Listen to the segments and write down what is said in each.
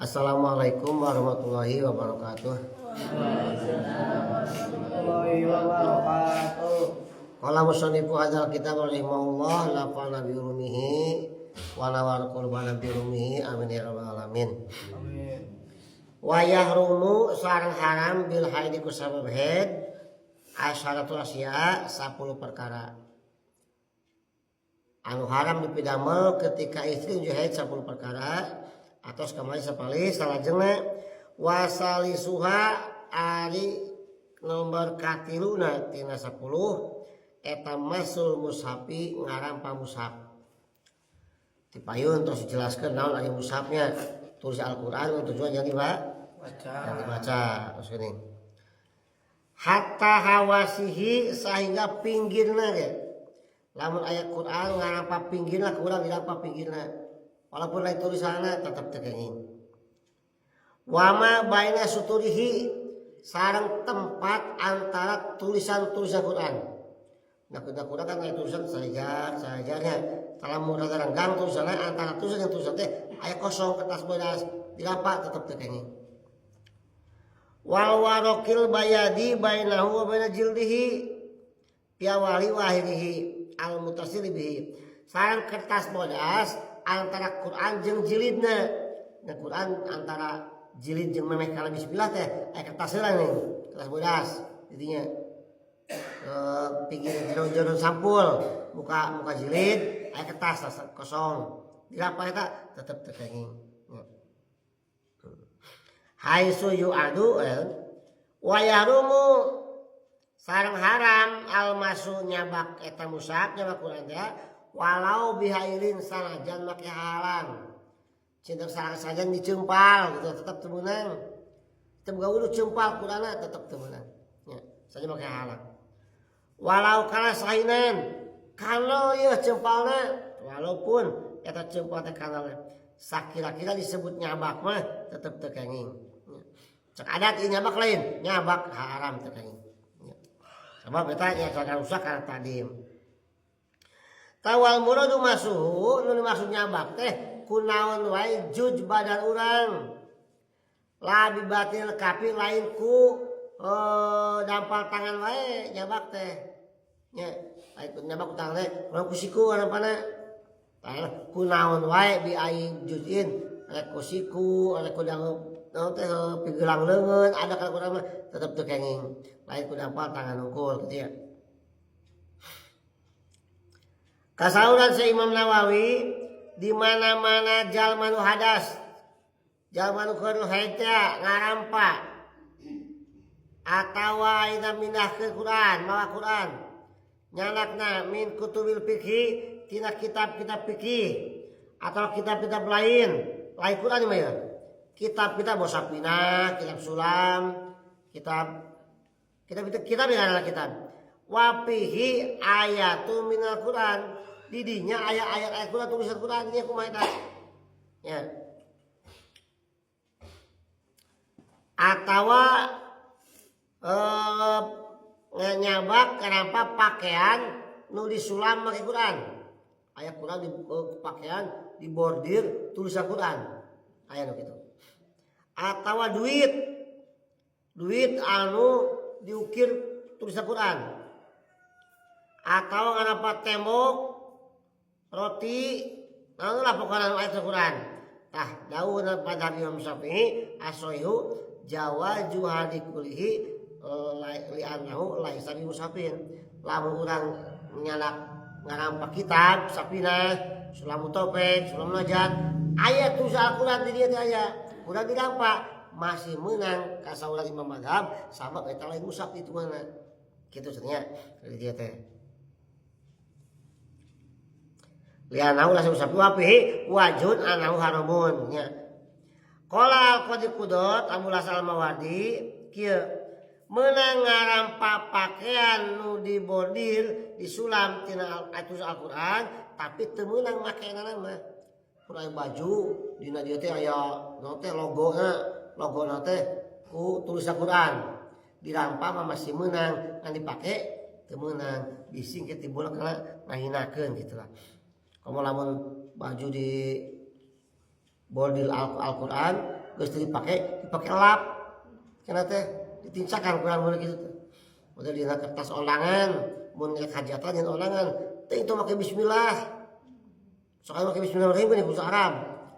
Assalamualaikum warahmatullahi wabarakatuh. Warahmatullahi wabarakatuh. Qala musannifu hadzal kitab rahimahullah nafa'ana bi ulumihi wa nawwara qulubana bi ulumihi amin ya rabbal alamin. Amin. Wa yahrumu sareng haram bil haidi ku sabab haid asyaratu asya 10 perkara. Anu haram dipidamel ketika istri nuju haid 10 perkara atos kamari sapali salajengna wasalisuha ari nomor katiluna tina 10 eta masul mushafi ngarampa mushaf. Dipayun terus dijelaskeun naon ari mushafnya, tulis Al-Qur'an tujuan yang dibaca. Yang dibaca terus gini. Hatta hawasihi sehingga pinggirna ge. Lamun ayat Quran ngarampa pinggirna kurang dirampa pinggirna. Walaupun lain tulisanna tetep teu kenging. Wama baina suturihi sareng tempat antara tulisan-tulisan Quran. Nah, kita Quran kan aya tulisan sajar, sajarnya. Lamun rada renggang tulisanna antara tulisan jeung tulisan teh aya kosong kertas bodas dirampa tetep teu kenging. Wal waraqil bayadi bainahu wa baina jildihi piawali wahirihi al mutasili bihi. Sareng kertas bodas antara Quran jeung jilidna. Nah, Quran antara jilid jeung memeh kana bismillah teh aya kertas heula nih, kertas bodas jadinya. Pinggir jero-jero sampul muka jilid aya kertas kosong. Dirampa eta tetep teu kenging. Haitsu yu'adu wa yahrumu sareng haram almasu nyabak eta mushaf nyabak Quran teh walau bihailin sanajan make halang. Cinta sareng sajan dicempal gitu tetep teu meunang. Teu boga wudu cempal Quranna tetep teu meunang. Nya, saja make halang. Walau kana sahinan kalau ieu cempalna walaupun eta cempal teh kana sakira-kira disebut nyabak mah tetep teu kenging. Cek adat ieu nyabak lain, nyabak haram teu kenging. Sebab eta nya kana rusak kana tadim. Tawal muradu masuhu nu dimaksud nyabak teh kunaon wae juj badan urang. La bibatil kafi lain ku dampal tangan wae nyabak teh. Nya, lain ku nyabak ku tangan teh, urang ku siku anampana. Tah kunaon wae bi ai jujin, rek ku siku, rek ku naon teh pigelang leungeun ada kana urang mah tetep teu kenging. Lain ku dampal tangan hungkul kitu ya. Kasauran si Imam Nawawi di mana-mana jalma nu hadas, jalma nu keur haid teh ngarampa atawa ayeuna mindahkeun Quran, mawa Quran. Nyanakna min kutubil fikih tina kitab-kitab fikih atau kitab-kitab lain, lain Quran mah ya. Kitab-kitab Bosapina, kitab Sulam, kitab kitab kitab yang adalah kitab. Wafihi ayatu minal Quran. Didinya ayat-ayat ayat Quran tulisan Quran nya kumaha eta. Ya. Atawa nyabak kenapa pakaian nu disulam make Quran. Ayat Quran di pakaian dibordir tulisan Quran. Aya nu kitu. Atawa duit. Duit anu diukir tulisan Quran. Atau ngarapa tembok roti naon lah pokona ayat Quran. Tah daun pada Imam Syafi'i asoihu jawaju hadikulihi li'annahu laisa bi musafir. Lamun urang nyanak ngarampa kitab Safinah, Sulam Taufik, Sulam Najat, ayat tulisan Al-Qur'an di dieu teh aya. Urang dirampa masih menang kasauran Imam Madhab sabab eta lain mushaf itu mana. Kitu cenah di dieu teh. Li'annahu laisa musafir wa fihi wajhun anahu haramun nya. Qala al-Qadi Qudot Abu Hasan al-Mawardi kieu meunang ngarampa pakaian nu dibordir disulam tina ayat Al-Qur'an tapi teu meunang makenana mah. Mun aya baju dina dieu teh aya naon teh logona, logona teh ku tulisan Quran. Dirampa mah masih meunang ngan dipake teu meunang bising ke timbul kana ngahinakeun kitu lah. Komo lamun baju di bordir Al-Quran Geus teu dipake, dipake lap. Cenah teh ditincakan Quran mun kitu teh. Udah dina kertas undangan, mun hajatan jeung undangan, teh itu make bismillah. Sok aya make bismillahirrahmanirrahim geuning bahasa Arab.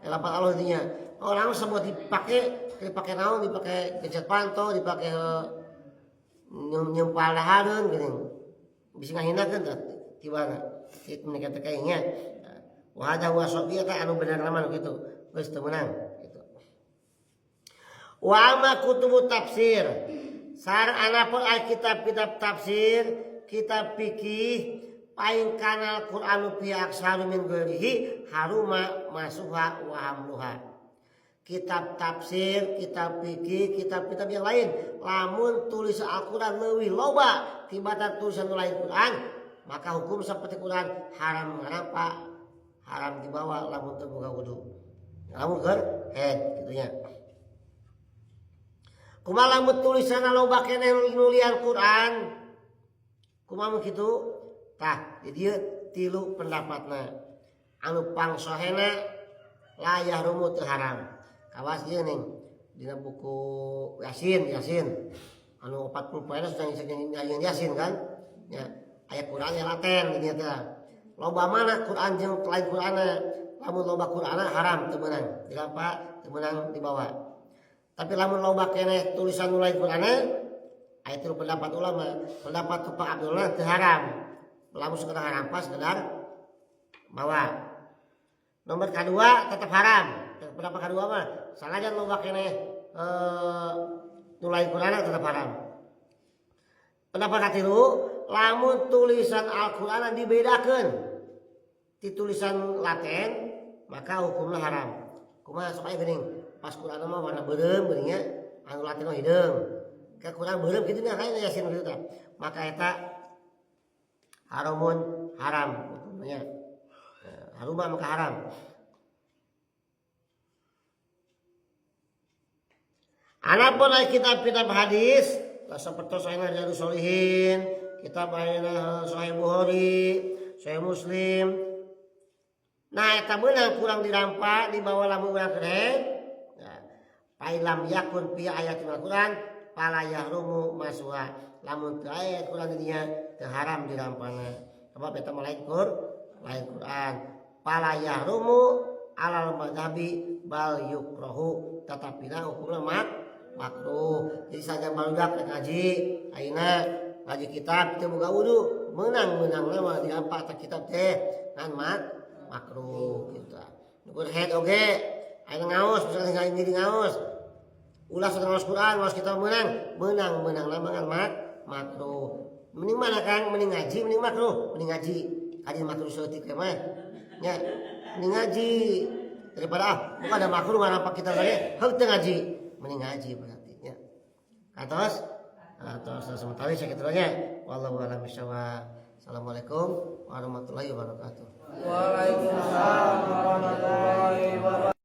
Lapan Allah intinya. Orang semua dipake, dipake naon, dipake gencet panto, dipake nyempal dahareun geuning. Bisi ngahinakeun tah tibana. Itu mereka teh kayaknya. Wa hadza huwa shawabi eta anu bener mah kitu. Geus teu meunang gitu. Wa amma kutubu tafsir. Sar anapun kitab-kitab tafsir, kitab fikih, paing kanal Qur'anu fi aksaru min ghairihi haruma masuha wa hamluha. Kitab tafsir, kitab fikih, kitab-kitab yang lain, lamun tulis Al-Qur'an leuwih loba tibatan tulisan lain Qur'an, maka hukum seperti Qur'an haram ngarampa, haram dibawa lamun teu boga wudu. Lamun keur head kitu nya. Kumaha lamun tulisanna loba keneh nulian Quran? Kumaha mun kitu? Tah, di dieu tilu pendapatna. Anu pangsohena la yahrumu teu haram. Kawas ieu ning dina buku Yasin, Yasin. Anu 40 poena sudah ngajian Yasin kan? Ya, aya Quran ya laten di dieu teh. Loba mana Quran jeung lain Quranna? Lamun loba Quranna haram teu meunang. Dirampa teu meunang dibawa. Tapi lamun loba keneh tulisan nu lain Quranna, aya tilu pendapat ulama. Pendapat Pak Abdullah teu haram. Lamun sekedar haram pas sekedar mawa. Nomor kedua tetap haram. Pendapat kedua mah sanajan loba keneh nu lain Quranna tetap haram. Pendapat katilu lamun tulisan Al-Qur'an dibedakeun ti tulisan Latin maka hukumna haram. Kumaha sok aya geuning pas Quran mah warna beureum geuning nya, anu Latin mah hideung. Ka Quran beureum kitu nya kaya Yasin kitu tah. Maka eta haramun haram hukumnya. Haruma maka haram. Anapun kitab-kitab hadis, seperti Sahih Riyadhus Shalihin, kitab Sahih Bukhari, Sahih Muslim. Nah, eta meunang kurang dirampa dibawa lamun urang keren. Nah, pailam yakun fi ayatil Al-Qur'an fala yahrumu masuha. Lamun teu aya Quran di dinya teu haram dirampana. Sebab eta mah lain Quran. Fala yahrumu alal madhabi bal yukrahu, tetapi na hukumna makruh. Jadi saja barudak rek ngaji, ayeuna ngaji kitab teu boga wudu, meunang-meunangna mah dirampa ta kitab teh ngan makruh gitu. Nukur head oge, ayeuna ngaos, misalnya ngaji ngaos. Ulah sok ngaos Quran, ngaos kitab meunang, meunang-meunangna mah ngan makruh. Mending mana Kang? Mending ngaji, mending makruh, mending ngaji. Kaji makruh saeutik mah. Nya, mending ngaji daripada bukan ada makruh ngarampa kitab lagi, heuk teu ngaji. Mending ngaji berarti nya. Atos? Atos sementara sakitu nya. Wallahu a'lam bishawab. Assalamualaikum warahmatullahi wabarakatuh. Waalaikumsalam warahmatullahi wabarakatuh.